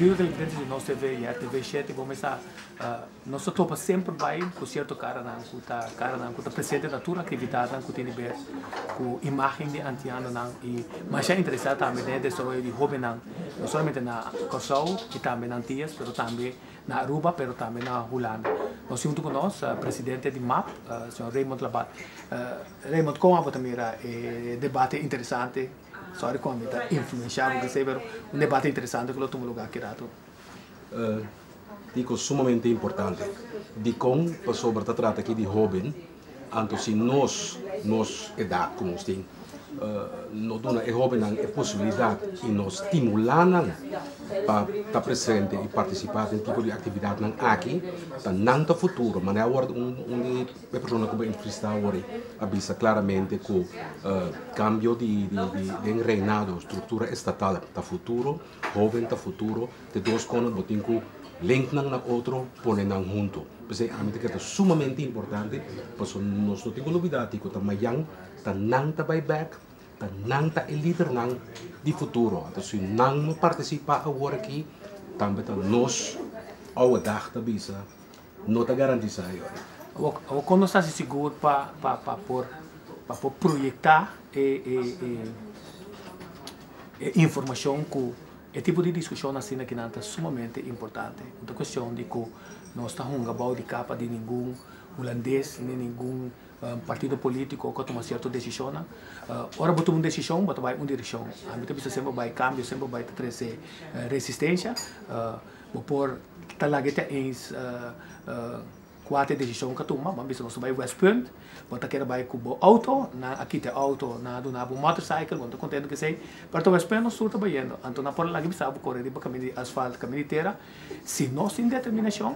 Kerido televidente di Nos TV y RTV 7, bo mesa nos ta topa semper bai ku sierto karanan ku ta karanan ku ta presente na tur aktividatnan ku tin di ber ku imágen di antianonan i masha interesá tambe den e desaroyo di hóbennan, no solamente na Kòrsou i tambe na Antias, pero tambe na Aruba, pero tambe na Hulanda. Nos tin huntu ku nos presidente di map, señor Raymond Labat. Raymond, kon abo ta mira e debate interesante? Sorry ku ami ta influenshá bo kesei, pero un debate interesante ku lo tuma lugá aki rato. Diko sumamente importante. Dikon? Pasobra ta trata aki di hóben, anto si nos, nos edat ku nos tin, no duna e hóbennan e posibilidat i no stimulá nan pa ta presente i partisipá den tipo di aktividatnan aki, ta nan ta futuro. Manera awor un un di e persona ku bo entrevistá awor a bisa klaramente ku kambio di di den reinado, struktura estatal ta futuro, hóben ta futuro. Te dos kono bo tin ku link nan na otro, pone nan huntu. P'esei ami ta kere ta sumamente importante pasobra nos no tin ku lubida ku ta mayan ta nan ta bai bek, ta nan ta e lidernan di futuro. Anto si nan no partisipá awor aki, tambe ta nos oude dag ta bisa no ta garantisá e ora. Awor kon nos ta hasi sigur pa pa pa por pa por proyektá e e e informashon ku E tipo di diskushon asina kinan ta sumamente importante. No ta kuestion di ku nos ta hunga bou di kapa di ningun hulandes ni ningun partido polítiko ku a tuma sierto desishonnan. Ora bo tuma un desishon bo ta bai un direkshon. Ami ta bisa semper bai kambio, semper bai ta trese resistensia. Bo por ta laga e ta eens. Kua ta e desishon ku a tuma? Bo a bisa nos ta bai West Punt, bo ta kere bai ku bo outo, nan a kita e outo, nan a duna bo un motorcycle, bo no ta kontento ku esei, pero ta West Punt nos tur ta bayendo, anto nan por laga bisa bo kore riba kaminda di asfalt, kaminda di tera. Si nos tin determinashon,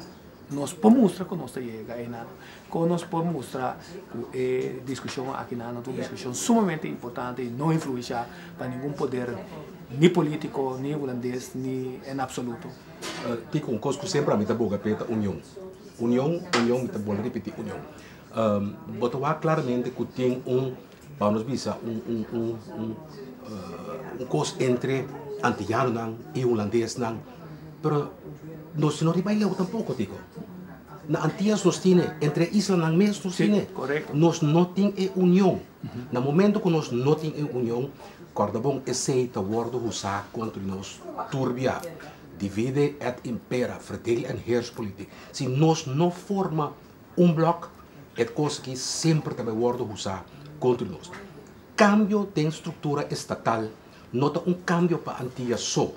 nos por mustra ku nos ta yega einan. Kon nos por mustra ku e diskushon akinan ta un diskushon sumamente importante i no influenshá pa ningun poder ni polítiko, ni hulandes, ni en apsoluto. Kiko un kos ku semper ami ta boga p'e ta union. Union, union, mi ta bolbe ripití, union. Bo ta wak klaramente ku tin un, bou nos bisa, un un un un un kos entre antiyanonan i hulandesnan, pero nos no riba e leu tampoko, Tiko. Na Antias nos tine, entre e islanan mes nos tine. Nos no tin e union. Na momento ku nos no tin e union, kòrda bon, esei ta wòrdu usá kontra nos tur bia. Divide et impera, verdeel en heers politiek. Si nos no forma un blòk, e kos aki semper ta bai wòrdu usá kontra nos. Kambio den struktura estatal no ta un kambio pa Antia so,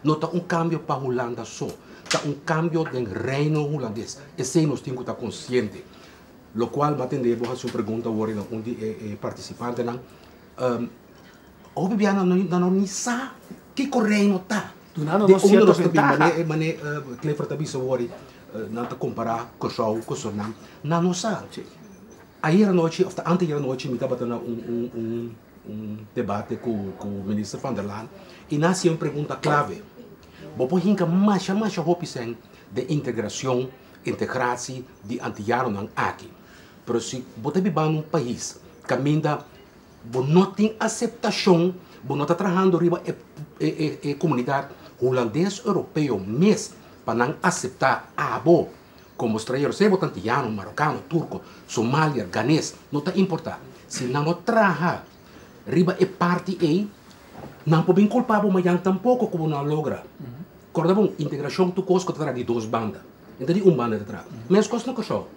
no ta un kambio pa Hulanda so, ta un kambio den Reino Hulandes. Esei nos tin ku ta konsiente. Lokual bo a tende bo hasi un pregunta awor na un di e partisipantenan. Hopi bia nan no ni sa kiko Reino ta. Dunando nos sierto ventaha. Mane Clifford ta bisa awor, nan ta kompará Kòrsou ku Surnam. Nan no sa. Ayer anochi òf ta anteayer anochi mi tabata na un debate ku Minister Van der Laan i nan hasi un pregunta klave. Bo por hinka masha masha hopi sèn den integrashon Integratie di antiyanonan aki. Pero si bo ta biba na un pais kaminda bo no tin aseptashon, bo no ta trahando riba e e komunidat hulandes europeo mes pa nan aseptá abo komo stranhero, sea bo ta antiyano, marokano, turko, somalier, ganes, no ta importá. Si nan no traha riba e parti ei, nan por bin kulpa bo mayan tampoko ku bo no a logra. Kòrda bon, integrashon tur kos ku ta traha di dos banda. E ta di un banda ta traha. Meskos na Kòrsou.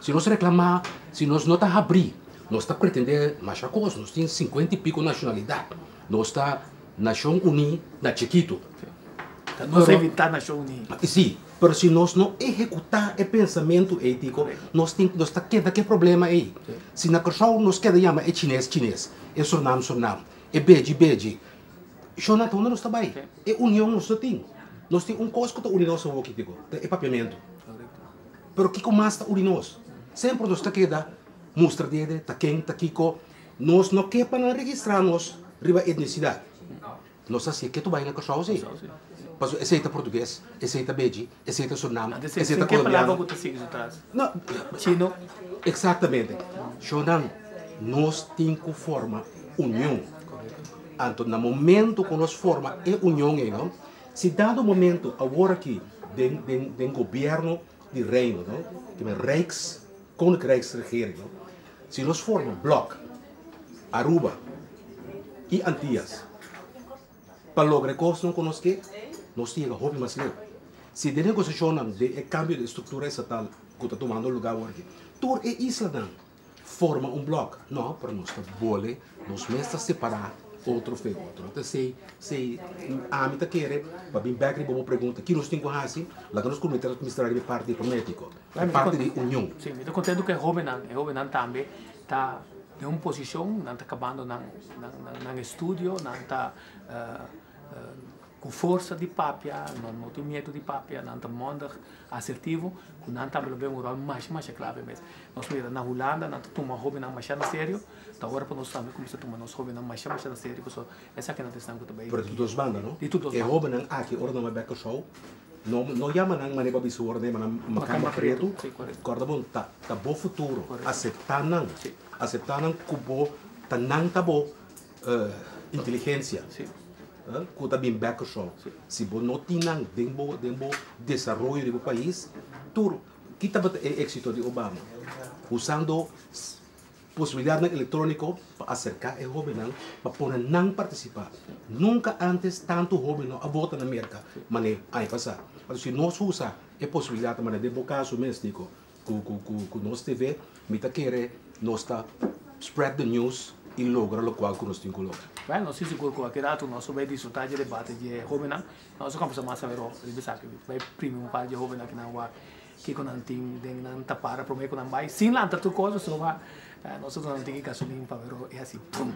Si nos reklamá, si nos no ta habrí, nos ta pretendé masha kos. Nos tin sinkuenta i piko nashonalidat. Nos ta Nashon Uní na chikitu. Nos a inventá Nashon Uní. Sí, pero si nos no ehekutá e pensamentu ei, Tico, nos tin, nos ta keda ku e problema ei. Si na Kòrsou nos keda yama e chines chines, e Surnam Surnam, e beji beji, Shona, ta unda nos ta bai? E union nos no tin. Nos tin un kos ku ta uni nos awor ki Tico, ta e papiamentu. Pero kiko mas ta uni nos? Semper nos ta keda mustra dede, ta ken, ta kiko. Nos no ke pa nan registrá nos riba etnisidat. Nos ta hasié ketu bai na Kòrsou si. Pasobra esei ta portugues, esei ta beji, esei ta Surnam, esei ta kolombiano. No. Chino. Eksaktamente. Shonnan, nos tin ku forma union. Anto na momento ku nos forma e union ei no, Si dado momento awor aki den gobièrnu di Reino, no, ku ta Rijks, Koninkrijksregering, no, si nos forma blòk Aruba i Antias pa logra kos ku nos ke, nos ta yega hopi mas leu. Si den negosiashon di kambio di struktura estatal ku ta tumando lugá awor aki, tur e islanan forma un blòk, no, pero nos ta bole, nos mes ta separá otro for di otro. Anto, si ami ta kere, pa bin bèk riba bo pregunta, kiko nos tin ku hasi, laga nos kuminsá kuminsá di parti diplomatiko, parti di union. Si, mi ta kontentu ku e hóbennan tambe ta den un posishon, nan ta kabando nan estudio, nan ta ku forsa di papia, no tin miedu di papia, nan ta mondig, asertivo, ku nan tambe lo bin un ròl mas mas klave mes. Nos mira na Hulanda, nan ta tuma hóbennan mas na serio, ta ora pa nos tambe kuminsá tuma nos hóbennan mas mas na serio, pasobra esaki nan ta ku tambe. Pero di dos banda, no? Di tur dos E banda. Hóbennan aki, ora nan bai show, no yama nan manera pa bisa ora nan makamba pretu. Si, korekto. Korda bon, ta bo futuro. Korekto. Aseptá nan. Aseptá nan ku bo, ta nan ta bo inteligensia. Ku ta bin bèk show. Si bo no tin nan den bo desaroyo di bo pais, tur kita e éksito di Obama. Usando posibilidat elektróniko pa aserká e hóbennan, pa pone nan partisipá. Nunka antes tantu hóben no a vota na Amérika, manera aña pasá. Ma si nos usa e posibilidat, manera den bo kaso mes, Nico, ku nos TV, mi ta kere nos ta spread the news i logra loke ku nos tin ku logra. Bueno, nos sigur ku aki ratu nos bai disfrutá di debate di hóbennan. Nos kombersá mas awor riba esaki. Bai primi un par di hóbennan ku nan wak kiko nan tin den nan tapara promé ku nan bai. Sin lanta tur kos, so nos nan tin gasolin pa pero e asina, pum.